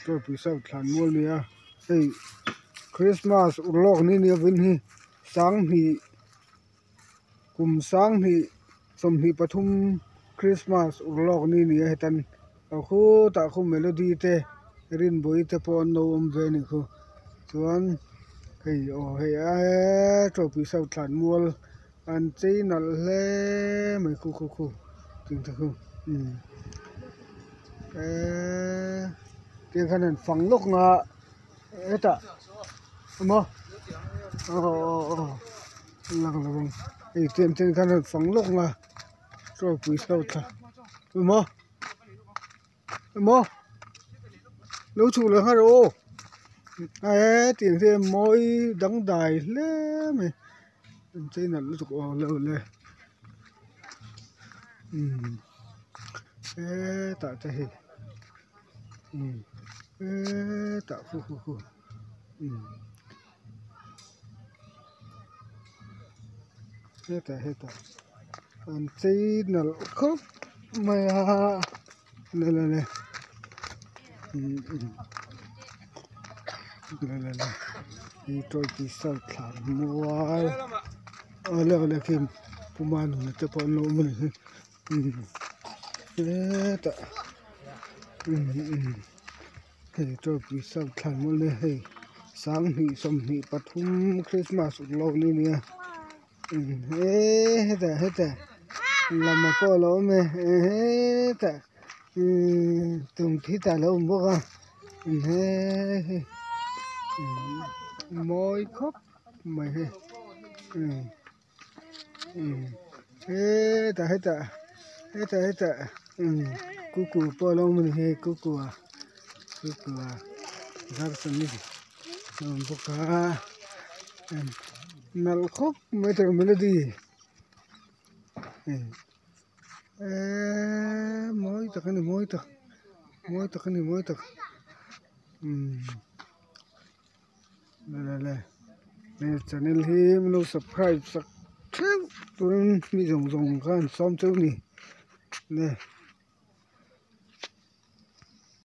Tawipui south thlan mual nia hei christmas urlawk ni nia vin hi sanghnih kum sanghnih 23 christmas urlawk ni nia hetan a khutah khu melody te rinbawih te pawh an lo awm ve a nih khu chuan hei aw hei eee tawipui south thlan mual an chei nalh hle mai khu khu khu tih te khu umm eee tiang khan an fang lawk ang a hetah maw aw aw aw lang lo ang hei tiang te khan an fang lawk ang a tawipui south thla maw maw lo chhuk leh nghal rawh aw eee tiang te mawi dangdai hle mai an chei nalh lutuk aw le aw le umm hetah te hei umm hetah khu khu khu umm hetah hetah an chei nalh khawp mai a le le le le le le hi tawlhpui sal thla mual awle awle khi puma nuna te pawh an lo awm a ni hi hetah hei tawlhpui sal thla mual a hei 2023 krismas ulawk ni a nia. Hetah hetah lama pawh a lo awm e hetah tum khi tah a lo awm bawk a he mawi khawp mai hei hetah hetah hetah hetah kuku pawh a lo awm a ni hei kuku a kuku a zarsan a awm bawk a. Nalh khawp mai tur melody eeee mawi tak a ni mawi tak mawi tak a ni mawi tak umm le le le he channel hi min lo subscribe sak theuh turin mi zawng zawng khan sawm cheu a ni le.